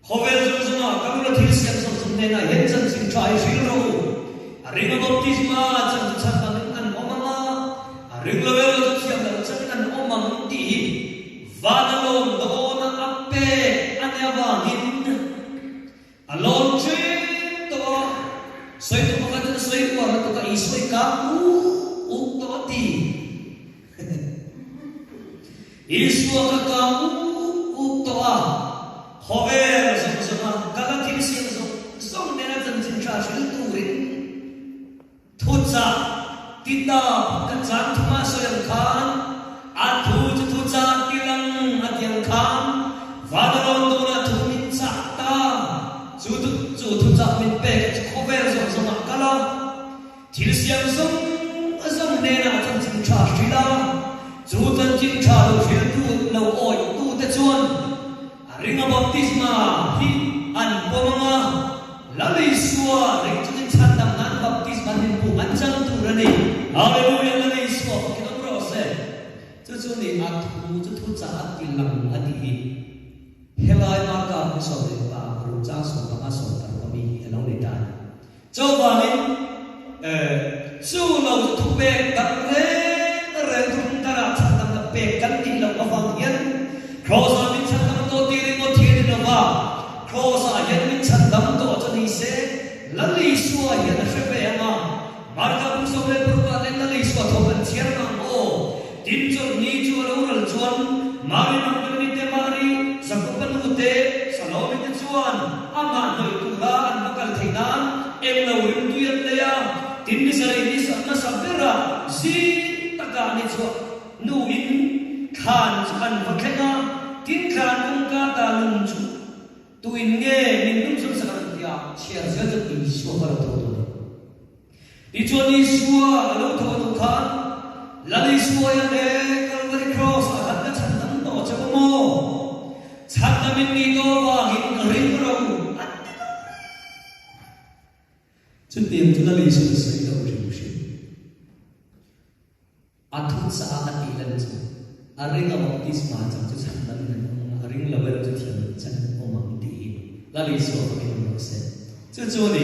Khawvel zawng zawngah ka rula thil siam zawng zawng hnenah hian chanchin tha hi hril rawh u. A ring a baptisma chan chu chhan angin an awm ang a, a ring lo erawh chu thiam loh chanin an awm ang tih hi van a lawm dawna a pek a nih avangin a lawm ṭhin tawh a. Sawi tu pakhat chuan a sawi uar lutuk a, Isua i kang uk uk tawh a ti. Isua ka kang uk uk tawh a, khawvel zawng zawng a ka la thil siam zawng zawng nena chanchin tha hril turin thuchah ti ta ka chang thuma sawi ang khan a thu chu thuchah ti lang a ti ang khan van a rawn dawn a thu min chah ta chu chu thuchah min pek chu khawvel zawng zawng ah kal a. Thil siam zawng zawng hnenah chanchin tha hrilh a, chu chanchin tha lo hrilhtu lo awihtu te chuan. baptisma hi an pawm ang a, Lal Isua ring chungin chhandam nan baptisma an inpu an chang tur a ni. Hallelujah Lal Isua fakin awm rawh se. Chu chu ni a thu chu thuchah a ti lang a tih hi. Helai Marka pu 15 chang 15 16 a mi hi a lo ni ta a ni. Chuvangin, chu lo chu thupek dang reng reng thuthlung tharah chhandamna pek kan nih loh avang hian Kraws-ah min chhandam tawh tih ringawt hi a ni lova, Kraws-ah hian min chhandam tawh chu ni se, Lal Isua hian a hre ve ang a, Marka bu 16 ah leh Lal Isua tho kan chhiar ang aw. Tin chawlhni chu a lo ral chuan Mari Magdalene te, Mari Jakoba nu te, Salome te chuan amah hnawih tura an va kal theih nan eng lo rimtui an lei a. Tin ni sarih ni hmasa berah zing takah ni chhuah hnuin thlan chu an va thleng a, tin thlan kawngka ta lung chu tuin nge min lung chhun sak an ti a, chhiar zel chu Isua kha lo tho tawh a ni. Tichuan Isua a lo tho duh khan, Lal Isua hian e Kalvari Kraws a khat ka chhan dam tawh che u maw? Chhan dam in nih tawh avangin ka ring ro a ti lo reng. Chutiang chu Lal Isuan a sawi lo hrim hrim. A thuchah a tih lan chu a ring a baptisma chang chu chhan dam in an awm ang a, a ring lo erawh chu thiam chan an awm ang tih hi Lal Isua fakin awm rawh se. Chu chu a ni.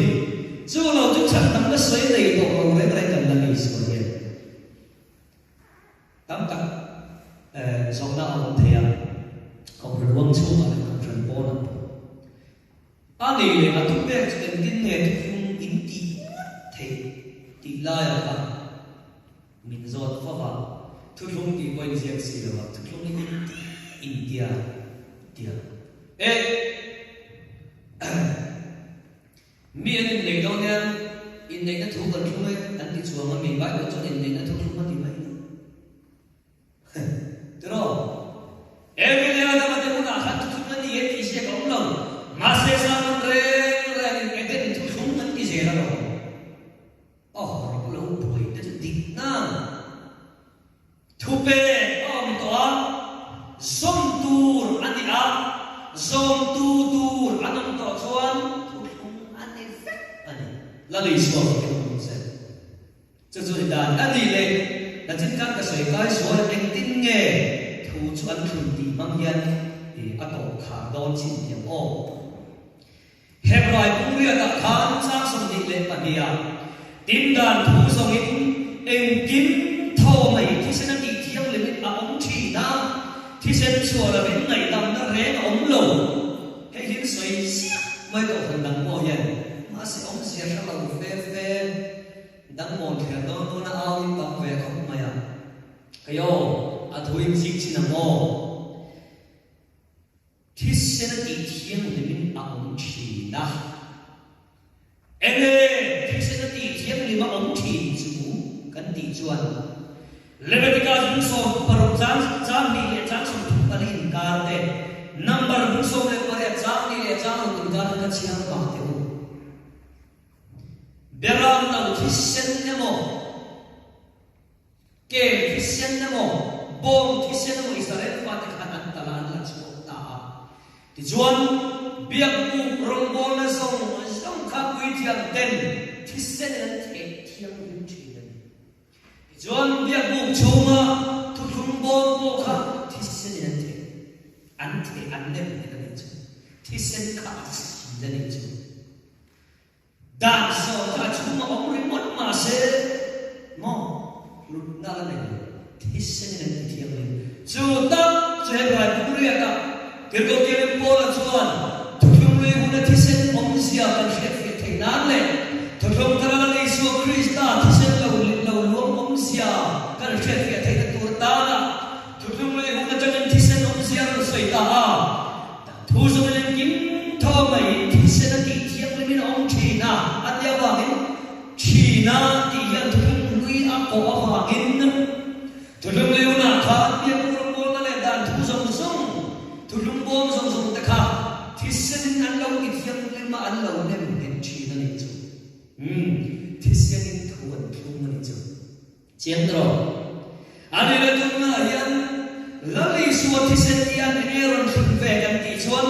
Chu lo chu chhan dam na sawi nei tawh lo reng reng kan Lal Isua hian tam tak zawhna a awm thei a, Kohhran ruang chhungah leh Kohhran pawnah pawh. A nei leh a thupek chu engtin nge thuthlung in tih ngawt theih tih laiah kha Min zawt fo va, thuthlung tih pawh inziak si lo a, thuthlung hi in ti in tia tia. E Mi an inneih dawn hian inneihna thu kan thlung e an ti chuang a mi, Bible chuan inneihna thu thlung a ti mai lo. Tiraw? Evi leh Adama te hunah khan thuthlung a ni e tih ziak a awm lo. Mahse Salmon reng rengin Eden thuthlung an ti zel alawm. A hawrawp lo buai te chu dik nan thupek a awm tawh a, zawm tur a ni a, zawmtu tur an awm tawh chuan thuthlung a ni vek a ni. Lal Isua fakin awm se. Chu chu i dan a nih leh nachin khan ka sawi kai sual engtin nge thu chu an thlun tih hmang hian i a tawp khar dawn chin thiam aw. Hebrai pungriatah khan chang 22 ah tindan thu zawngin engkim thaw mai thisen a tih thianghlimin a awm thin a, thisen chhuah lovin ngaihdamna reng a awm lo. Hei hian sawi chiah mai kohhran dang pawh hian mahse awmzia hre lo fe fe dang mawn thler dawn dawn a au in tam ve khawp mai a. Hei aw, a thu in chik chin ang aw. Thisen a tih thianghlimin a awm thin a. Enge thisen a tih thianghlim a awm thin chu kan tih chuan Leviticus bung 16 chang chang hnih leh chang 34 inkar te, Number bung 18 chang hnih leh chang ruk inkar te kha chhiar vang teh u. Beram no thisen emaw Kel thisen emaw, bawng thisen emaw Israel fate khan an tal a, an la chhuak ta a. Tichuan, biakbuk rawngbawlna zawng zawng kha puithiam ten thisen in an theh thianghlim thin a ni. Tichuan, biakbuk chhunga thuthlung bawng pawh kha thisen in an theh, an theh, an nem nghet a nih chu. Thisen kha a sil a nih chu. Dan zawh kha a chhung a awm ringawt mahse maw hlutna la nei lo, thisen in an ti thianghlim. Chu tak chu Hebrai Pumriata Tirhkohtialin Paula chuan thuthlung lui huna thisen awmzia kan hriatfiah theih nan leh thuthlung thara Lal Isua Krista thisen lo lo luang awmzia kan hriatfiah theihna tur tana thuthlung lui hun atangin thisen awmzia a rawn sawi ta a. Thu zawng engkim tho mai thisen a tih thianghlimin a awm thin a, a tia avangin Thina tih hian thuthlung hlui a kawh avangin thuthlung hlui hunah khan biakna rawngbawlna leh dan thu zawng zawng, thuthlung bawm zawng zawng te kha thisenin an lo ti thianghlim a, an lo nem nghet thin a nih chu. Umm, thisenin thu an thlung a nih chu. Chiang rawh. A ni le tunah hian Lal Isua thisen hian enge rawn thlun ve kan tih chuan.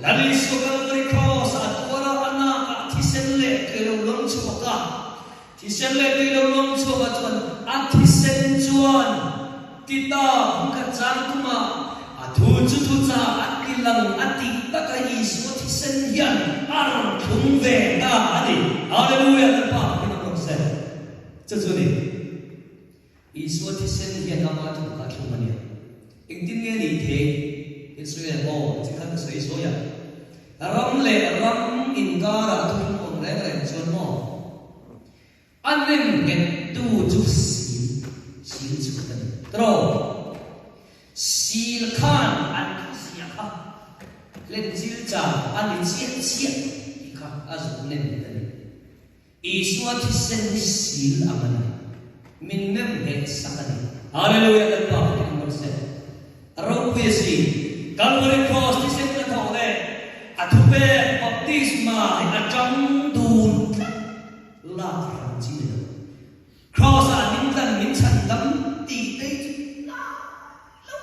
Lal Isua Kalvari Kraws ah a tuar a, a nak ah thisen leh tui lo luang chhuak a. Thisen leh tui lo luang chhuak ah chuan a thisen chuan Tita hmunkhat chang tum ah a thu chu thu cha a ti lang a tih tak a Isua thisen hian a rawn thlung ve ta a ni. Hallelujah! Lalpa fakin awm rawh se. Chu chu ni. Isua thisen hian ama thu kha a thlung a nia. Engtin nge ni thei? Israel aw chi khat a sawi sawi a. Ram leh ram inkarah thuthlung awm reng reng chuan maw? A nem nghettu chu sil, sil chhut a ni. Tiraw? Sil khan an thu zia kha hlen chil chang a ni chiah chiah tih kha a zuk nem nghet a ni. Isua thisen hi sil ang a ni. Min mem nghet sak a ni. Hallelujah Lalpa ka ti rawh se. A ropui a si. Calvary Cross thisen ka thawh leh a thupek baptisma hi a tang dun tlat lak ram chi ni lo. Cross ah min tlan min chhandam tih te hi chu ngai lo.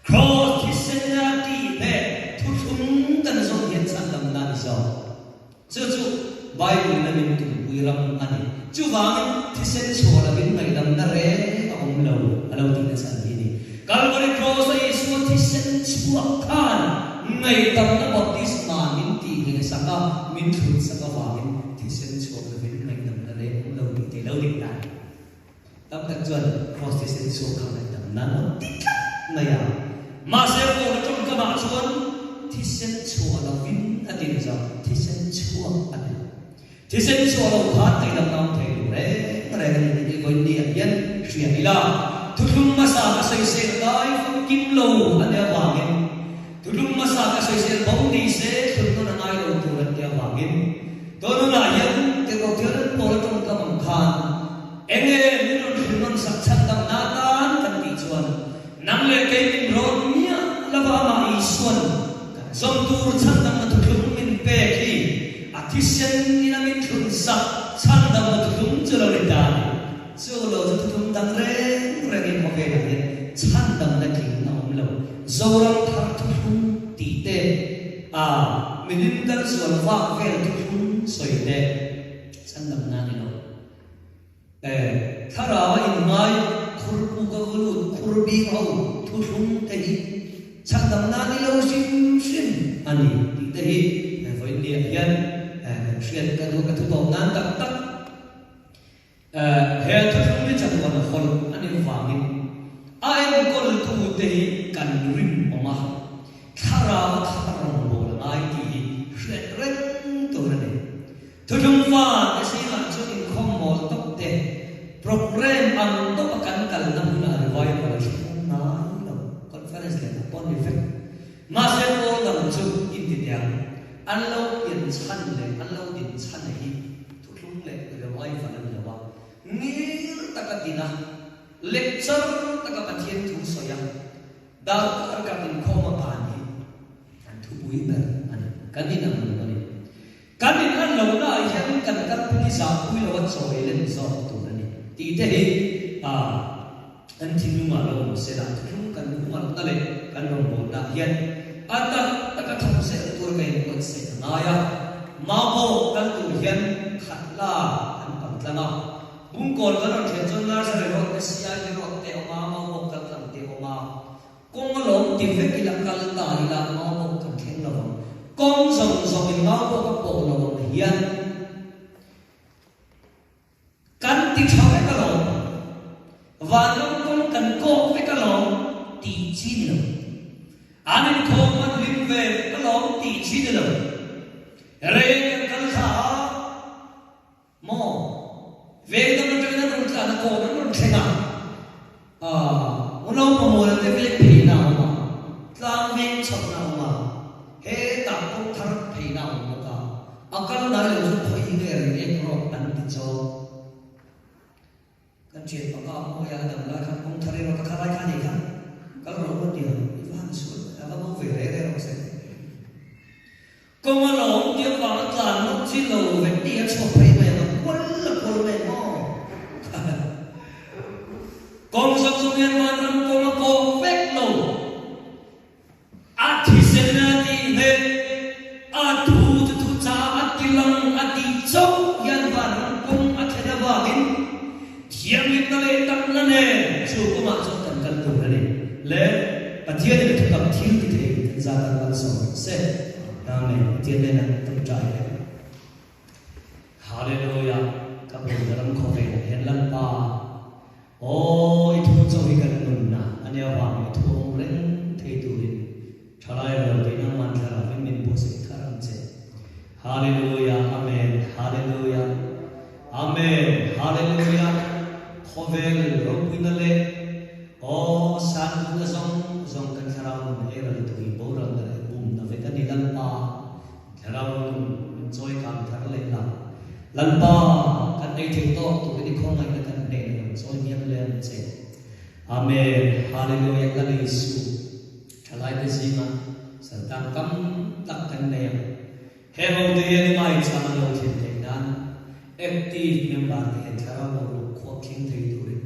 Cross thisen a tih leh thuthlung kan zawm hian chhandamna a ni zawk. Chu chu Bible in a min tumpui ram a ni. Chuvangin thisen chhuah lovin ngaihdamna reng a awm lo a lo tihna chhan hi a ni. Calvary Cross a Isua thisen chhuak khan ngaihdamna baptisma min tih ngheh sak a, min thlun sak avangin thisen chhuak lovin ngaihdamna reng a awm lo tih te lo dik ta a ni. Tam tak chuan Cross thisen chhuak kha ngaihdamna an awm ti tlat mai a. Mahse Paula tawngkamah chuan thisen chhuah lovin a ti ni zawk, thisen chhuak a ti lo. Thisen chhuah lo khan ngaihdamna awm thei lo reng reng a ni tih hi vawiinniah hian hria ila. Thuthlung hmasa ka sawisel kai famkim lo a nih avangin, thuthlung hmasa ka sawisel bo ni se thlun nawn a ngai lo tur an tih avangin, Tununah hian Tirhkohthian Paula tawngkam ang khan, Enge min rawn hrilh nawn sak chhan dam na tan kan tih chuan nang leh kei min rawn miah lova amah Isuan kan zawm tur chhan damna thuthlung min pek hi a thisen ina min thlun sak chhan damna thuthlung chu lo ni ta a ni. Chu lo chu thuthlung dang reng rengin khawvelah hian chhan damna tling a awm lo. Zoram thar thuthlung tih te, a milim kal zual vak vel thuthlung sawi te chhan damna a ni lo. E, thlarau a inngai khur pu ka va lut khur bik ho thuthlung te hi chhandamna ni lo hrim hrim a ni tih te hi vawiinniah hian kan hriat ka duh ka thu tawp nan tak tak. E, he thuthlung hi chatuan hawlh a nih avangin a enkawltu te hi kan rinawm a, thlarau a thar rawngbâwl a ngai tih hi hriat reng tur a ni. Thuthlung fa te zingah chuan inkhawm mawl tawp te, programme ang tawpa kan kalna hmunah revival a thleng ngai lo, conference leh ah pawh ni vek. Mahse pawl dang chu inti teh ang, an lo pian chhan leh an lo din chhan hi thuthlung leh revival a ni lo a, ngil taka din a, lecture taka Pathian thu sawi a, darkar khat inkhawm a ban hi an thupui ber a ni, kan inang lo a ni. Kan in an lohna ah hian kan kalphung hi zahpui lo a chawi len zawk tur a ni tih te hi kan thinlungah lo awm se la, thuthlung kan humalhna leh kan rawngbawlna ah hian a tak taka thawk zel tur ka inbuatsaih a ngai a. Mamawh kal tur hian khat la kan pal tlang a, Bungkawn kan rawn thlen chuan Nursery Road te, CID Road te a awm a, Mamawh kal tlang te a awm a. Kawng a lawm ti vek ila kal ta ila mau pawh kan thleng lo ang. Kawng zawng zawng in mau pawh ka pawh lo ang hian kan ti tha vek alawm, vanram kawng kan kawk vek alawm tih chi ni lo. An inkhawm an hlim ve vek alawm tih chi ni lo. Rei kan kal thla a. Maw? Veng dang atangin an rawn tlan a, kawn an rawn thleng a. Aaa, u naupamawla te veng pheina a awm a, tlang veng chhawpna a awm a, hetah kawng thar pheina a awm bawk a, a kal ngai lo chu khawi nge reng ek rawk an ti chawk. Kan thian panga a mawi a, a dam lai khan kawng thar erawh ka kha lai kha nei kha kal rawh u a ti a, i va han sual a va bo ve reng reng rawh se. Kawng a lawm tih avanga tlan nawk chi lo vek tih a chhuak phei mai ang a, kual a kual mai ang aw. Kawng zawng zawng hian vanram kawng a kawk vek lo. A thisen a tih hle. Le Pathian in a thukam thil ti thei kan zatan malsawm rawh se. Amen. Pathian hnenah tawngtai le. Hallelujah. Ka bu na ram khawvel ah hian Lalpa aw i thu cho hi kan nunna ania vang i thu awm reng thei turin thalai rual te nangman thlarau in min buatsaih thar ang che. Hallelujah Amen Hallelujah Amen Hallelujah Khawvel ropuina leh aw sanbulna zawng zawng kan thlarau nun ei ral tu hi boralna leh bumna vek a ni Lalpa Thlarau nun min chawi kang thar leh la Lalpa kan ei thei tawk turin i khawngaihna kan hnehna lo chawi hniam leh ang che Amen Hallelujah Lal Isu. Thalaite zingah saltang tam tak kan nei a, he hote hian mai chang an lo thlen theih nan active member te hian thlarau lo ruk khuap thleng thei turin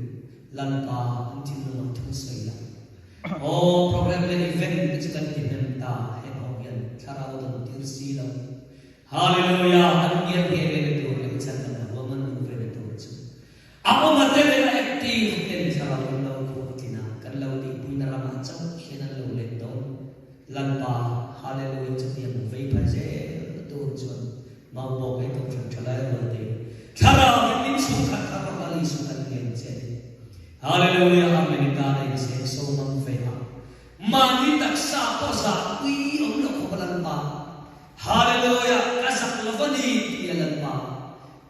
Lalpa an thinlung ang thu sawi la. Aw, program leh event te chu kan ti hnem ta, heng ho hian thlarau dawn tir si lo. Hallelujah! An ngial nge ve na tur leh i chan dang a huam an luh ve na tur chu. A awm a tel in a active ten thlarau in lo khuh tlin a, kan lo nihpuina ramah chauh hian an lo let dawn. Lalpa, Hallelujah chutiang vei pha zel tur chuan mau bawk ei tawh hran tha lai rual te thlarau in min chhungkhat kha rawh Lal Isu kan ngen che ni. Hallelujah Amen i tan a in seng so ngam ve a, mahni taksa pawh zah pui awm lo khawp a Lalpa. Hallelujah ka zak lo va ni ti a Lalpa.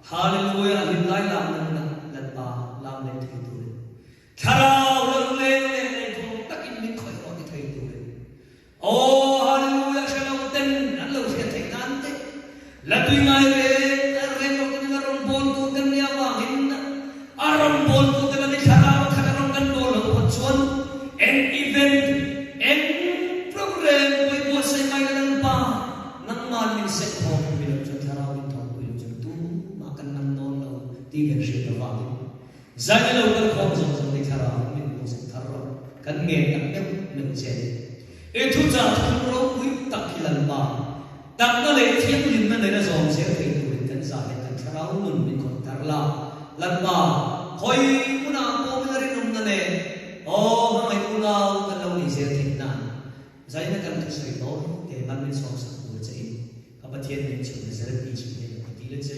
Hallelujah hlim lai lam nan na Lalpa lam leh thei turin Thlarau lo leng leh nei thawm takin min khawih rawh ti thei turin Aw Hallelujah hre lo ten an lo hriat theih nan te la tui ngai reng reng lo ten a rawn bawl tu kan nia vangin a rawn bawl tu te la ni Thlarau khat a rawn kan bawl lo phawt chuan eng event eng program pawih buatsaih mai la Lalpa Nangman min seh thawm pui lo chuan thlarau in thawm pui lo chuan tumah kan man dawn lo tih kan hriat avangin zai lo kal khawm zawng zawng hi thlarau in min hmuhsak thar rawh kan ngen tak meuh meuh che ni. I thuchah thum ropui tak hi Lalpa takna leh thianghlimna nena zawm zel thei turin kan zah hian kan thlarau nun min khawih thar la. Lalpa, khawi hmunah pawh min rinawmna nen aw hmangaih unau kan lo nih zel theih nan Zaina kan thusawi dawn te man min sawmsak tur che in ka Pathian min chhun Nazareth Isu hnen ah ka ti le che.